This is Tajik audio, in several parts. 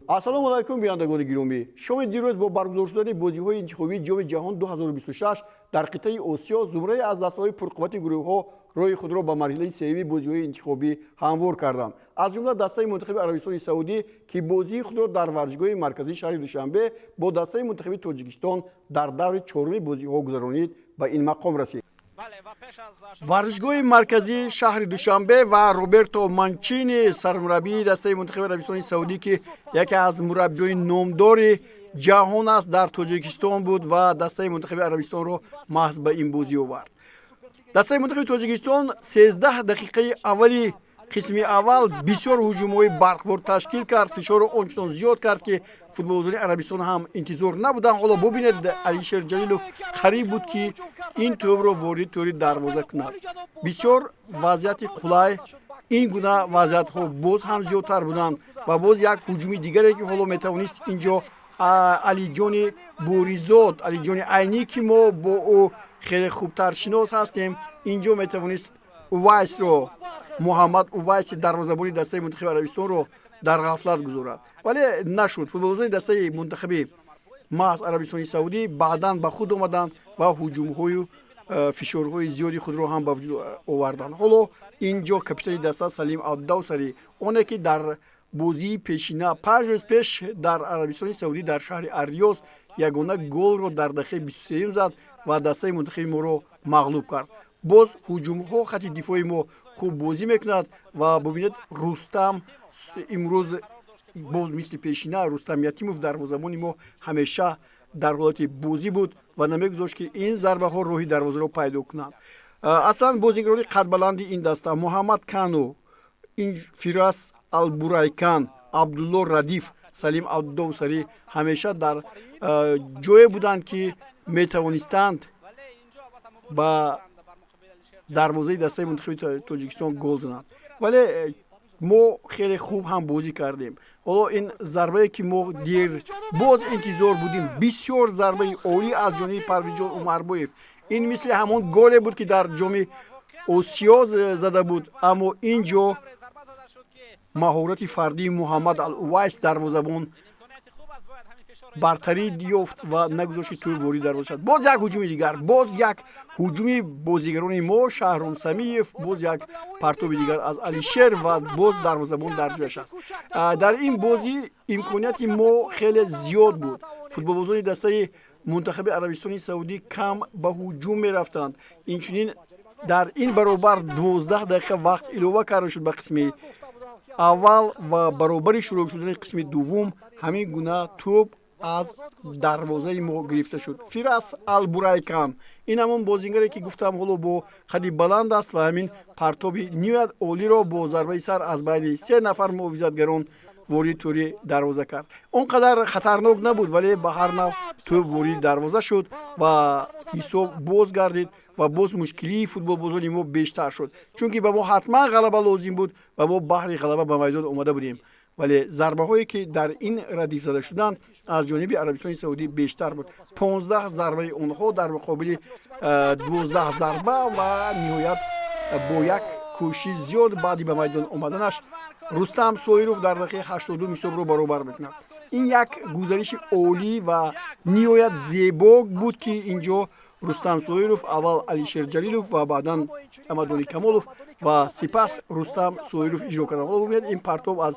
Ассалому алайкум, бинандагони гиромӣ. Шоми дирӯз бо баргузор шудани бозиҳои интихобии Ҷоми ҷаҳон 2026 дар қитъаи Осиё зумрае аз дастаҳои пурқуввати гурӯҳҳо роҳи худро ба марҳилаи сеюми бозиҳои интихобӣ ҳамвор карданд. Аз ҷумла дастаи мунтахаби Арабистони Саудӣ, ки бозии худро дар варзишгоҳи марказии шаҳри Душанбе бо дастаи мунтахаби Тоҷикистон дар даври чоруми бозиҳо гузаронид, ба ин мақом расид. Варзишгоҳи марказии шаҳри Душанбе ва Роберто Манчини, сармураббии дастаи мунтахаби Арабистони Саудӣ, ки яке аз мураббиёни номдори ҷаҳон аст, дар Тоҷикистон буд ва дастаи мунтахаби Арабистонро маҳз ба ин бозӣ овард. Дастаи мунтахаби Тоҷикистон 13 дақиқаи аввали қисми аввал бисёр ҳуҷумҳои барқвор ташкил кард, фишорро ончунон зиёд кард, ки футболбозони Арабистон ҳам интизор набуданд. Ҳоло бубинед, Алишер Ҷалилов қариб буд, ки ин тӯбро ворид тӯри дарвоза кунад. Бисёр вазъияти қулай, ин гуна вазъиятҳо боз ҳам зиёдтар буданд ва боз як ҳуҷуми дигаре, ки ҳоло метавонист инҷо Алиҷони Буризод, Алиҷони Айнӣ, ки мо бо ӯ хеле хубтар шинос ҳастем, инҷо метавонист Увайсро, Муҳаммад Увайси, дарвозабони дастаи мунтахаби Арабистонро дар ғафлат гузорад, вале нашуд. Футболбозони дастаи мунтахаби маҳз Арабистони Саудӣ баъдан ба худ омаданд ва ҳуҷумҳою фишорҳои зиёди худро ҳам ба вуҷуд оварданд. Ҳоло ин ҷо капитани даста Салим Аддавсари, оне ки дар бозии пешина, 5 рӯз пеш дар Арабистони Саудӣ дар шаҳри Арриёз ягона голро дар дақиқаи 23-юм зад ва дастаи мунтахаби моро мағлуб кард. Боз ҳуҷумҳо, хати дифои мо хуб бозӣ мекунад ва бубинед, Рустам имрӯз боз мисли пешина, Рустам Ятимов, дарвозабони мо, ҳамеша дар ҳолати бозӣ буд ва намегузошт, ки ин зарбаҳо роҳи дарвозаро пайдо кунанд. Аслан бозигарони қадбаланди ин даста Муҳаммад Кану, ин Фирас Албурайкан, Абдулло Радиф, Салим Абдовсарӣ ҳамеша дар ҷое буданд, ки метавонистанд ба дарвозаи дастаи мунтахаби Тоҷикистон гол зананд, вале мо хеле хуб ҳам бозӣ кардем. Ҳоло ин зарбае, ки мо дер боз интизор будем, бисёр зарбаи олӣ аз ҷониби Парвизҷон Умарбоев. Ин мисли ҳамон голе буд, ки дар Ҷоми Осиё зада буд, аммо ин ҷо маҳорати фардии Муҳаммад Ал Увайс, дарвозабон, бартарӣ ёфт ва нагузошт, ки тӯб ворид дарвоза шавад. Боз як ҳуҷуми дигар, боз як ҳуҷуми бозигарони мо, Шаҳром Самиев, боз як партоби дигар аз Алишер ва боз дарвозабон дар ҷояш аст. Дар ин бозӣ имконияти мо хеле зиёд буд. Футболбозони дастаи мунтахаби Арабистони Саудӣ кам ба ҳуҷум мерафтанд. Инчунин дар ин баробар 12 дақиқа вақт илова карда шуд ба қисми аввал ва баробари шурӯъ шудани қисми дуввум ҳамин гуна тӯб аз дарвозаи мо гирифта шуд. Фирас Албурайкан, ин ҳамон бозингаре, ки гуфтам, ҳоло бо қади баланд аст ва ҳамин партоби ниҳоят олиро бо зарбаи сар аз байни се нафар муҳофизатгарон ворид тӯри дарвоза кард. Он қадар хатарнок набуд, вале ба ҳар нав тӯб ворид дарвоза шуд ва ҳисоб боз гардид ва боз мушкилии футболбозони мо бештар шуд, чунки ба мо ҳатман ғалаба лозим буд ва мо баҳри ғалаба ба майдон омада будем, вале зарбаҳое, ки дар ин радиф зада шуданд, аз ҷониби Арабистони Саудӣ бештар буд: 15 зарбаи онҳо дар муқобили 12 зарба. Ва ниҳоят бо як кӯшиши зиёд баъди ба майдон омаданаш Рустам Соиров дар дақиқаи 82 ҳисобро баробар мекунад. Ин як гузариши олӣ ва ниҳоят зебо буд, ки инҷо Рустам Соиров аввал Алишер Ҷалилов ва баъдан Амадони Камолов ва сипас Рустам Соиров иҷро карданд. Ҳоло бубинед, ин партоб аз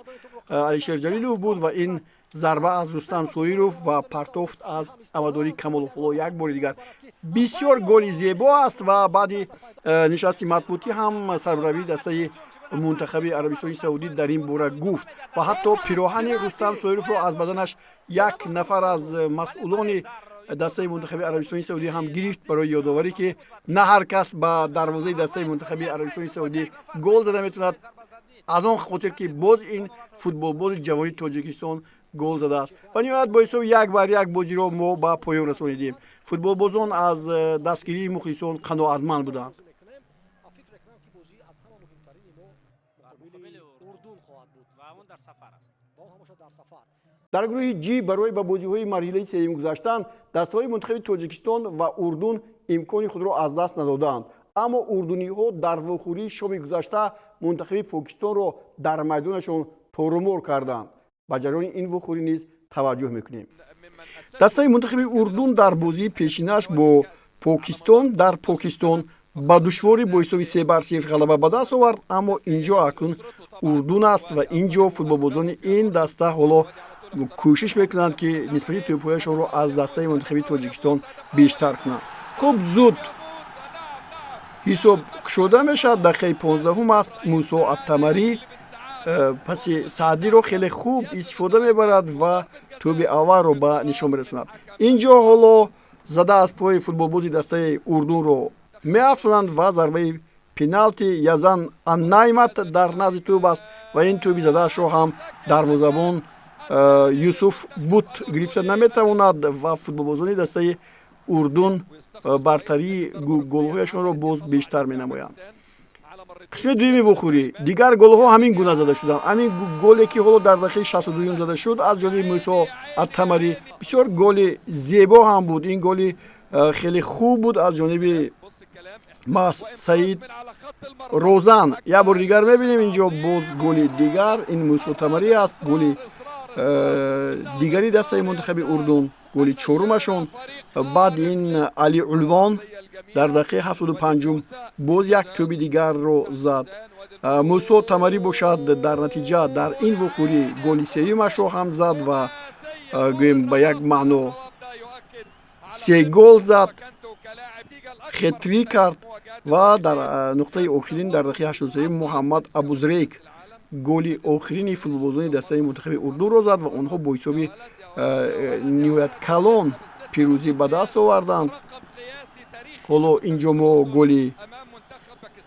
Алишер Ҷалилов буд ва ин зарба аз Рустам Соиров ва партофт аз Амадони Камолов. Ҳоло як бори дигар, бисёр голи зебо аст. Ва баъди нишасти матбуотӣ ҳам сармураббии дастаи мунтахаби Арабистони Саудӣ дар ин бора гуфт ва ҳатто пироҳани Рустам Соировро аз баданаш як нафар аз масъулони дастаи мунтахаби Арабистони Саудӣ ҳам гирифт барои ёдоварӣ, ки на ҳар кас ба дарвозаи дастаи мунтахаби Арабистони Саудӣ гол зада метавонад, аз он хотир ки боз ин футболбози ҷавони Тоҷикистон гол задааст. Ва ниҳоят бо ҳисоби 1-1 бозиро мо ба поён расонидем. Футболбозон аз дастгирии мухлисон қаноатманд буданд. Фикр мекунам, ки бозӣ аз ҳама муҳимтарини мо муқобили Урдун хоҳад буд ва он дар сафар аст. Ва он ҳамеша дар сафар. Дар гурӯҳи Ҷи барои ба бозиҳои марҳилаи сеюм гузаштан дастаҳои мунтахаби Тоҷикистон ва Урдун имкони худро аз даст надодаанд, аммо урдуниҳо дар вохӯрии шоми гузашта мунтахаби Покистонро дар майдонашон торумор карданд. Ба ҷараёни ин вохӯрӣ низ таваҷҷӯҳ мекунем. Дастаи мунтахаби Урдун дар бозии пешинаш бо Покистон дар Покистон ба душворӣ бо ҳисоби 3-0 ғалаба ба даст овард, аммо инҷо акнун Урдун аст ва инҷо футболбозони ин даста ҳоло кӯшиш мекунанд, ки нисбати тӯбҳояшонро аз дастаи мунтахаби Тоҷикистон бештар кунанд. Хуб, зуд ҳисоб кушода мешавад. Дақиқаи 15-ум аст. Мусо Аттамарӣ паси Саъдиро хеле хуб истифода мебарад ва тӯби аввалро ба нишон мерасонад. Инҷо ҳоло зада аз пои футболбози дастаи Урдунро меафтонанд ва зарбаи пеналти Язан Аннаймат дар назди тӯб аст ва ин тӯби задаашро ҳам дарвозабон Юсуф Бут гирифта наметавонад ва футболбозони дастаи Урдун бартарии голҳояшонро боз бештар менамоянд. Қисми дуюми вохӯрӣ дигар голҳо ҳамин гуна зада шуданд. Ҳамин голе, ки ҳоло дар дақиқаи 62-юм зада шуд аз ҷониби Мусо Аттамарӣ, бисёр голи зебо ҳам буд. Ин голи хеле хуб буд аз ҷониби Маҳз Саид Розан. Як бори дигар мебинем, инҷо боз голи дигар, ин Мусо Тамарӣ аст, голи дигари дастаи мунтахаби Урдун, голи чорумашон. Баъд ин Али Улвон дар дақиқаи 75-ум боз як тӯби дигарро зад. Мусо Тамарӣ бошад, дар натиҷа дар ин вохӯрӣ голи сеюмашро ҳам зад ва гӯем, ба як маъно се гол зад, хет-трик кард. Ва дар нуқтаи охирин, дар дақиқаи 83, Муҳаммад Абузрейк голи охирини футболбозони дастаи мунтахаби Урдунро зад ва онҳо бо ҳисоби ниҳоят калон пирӯзӣ ба даст оварданд. Ҳоло инҷо мо голи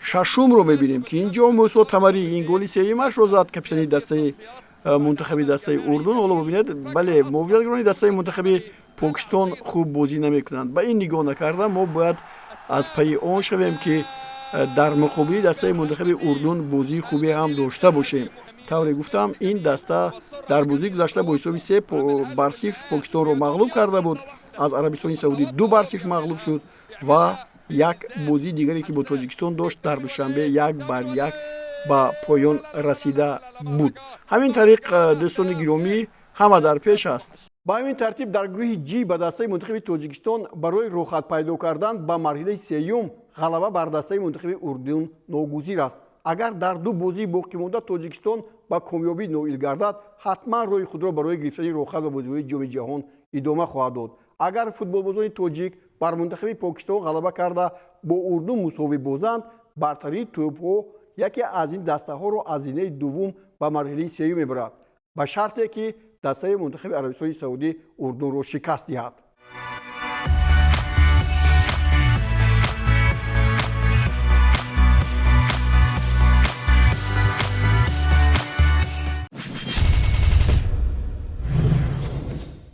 шашумро мебинем, ки инҷо Мусо Тамарӣ ин голи сеюмашро зад, капитани дастаи мунтахаби дастаи Урдун. Ҳоло бибинед, бале, муҳофизатгарони дастаи мунтахаби Покистон хуб бозӣ намекунанд. Ба ин нигоҳ накарда, мо бояд аз пайи он шавем, ки дар муқобили дастаи мунтахаби Урдун бозии хубе ҳам дошта бошем. Тавре гуфтам, ин даста дар бозии гузашта бо ҳисоби 3-0 Покистонро мағлуб карда буд, аз Арабистони Саудӣ 2-0 мағлуб шуд ва як бозии дигаре, ки бо Тоҷикистон дошт дар Душанбе, 1-1 ба поён расида буд. Ҳамин тариқ, дӯстони гиромӣ, ҳама дар пеш аст. Ба ҳамин тартиб, дар гурӯҳи Ҷи ба дастаи мунтахаби Тоҷикистон барои роҳхат пайдо кардан ба марҳилаи сеюм ғалаба бар дастаи мунтахаби Урдун ногузир аст. Агар дар ду бозии боқимонда Тоҷикистон ба комёбӣ ноил гардад, ҳатман роҳи худро барои гирифтани роҳхат ба бозиҳои Ҷоми Ҷаҳон идома хоҳад дод. Агар футболбозони тоҷик бар мунтахаби Покистон ғалаба карда, бо Урдун мусовӣ бозанд, бартарии тӯбҳо яке аз ин дастаҳоро аз зинаи дуввум ба марҳилаи сеюм мебарад, ба шарте ки дастаи мунтахаби Арабистони Саудӣ Урдунро шикаст диҳад.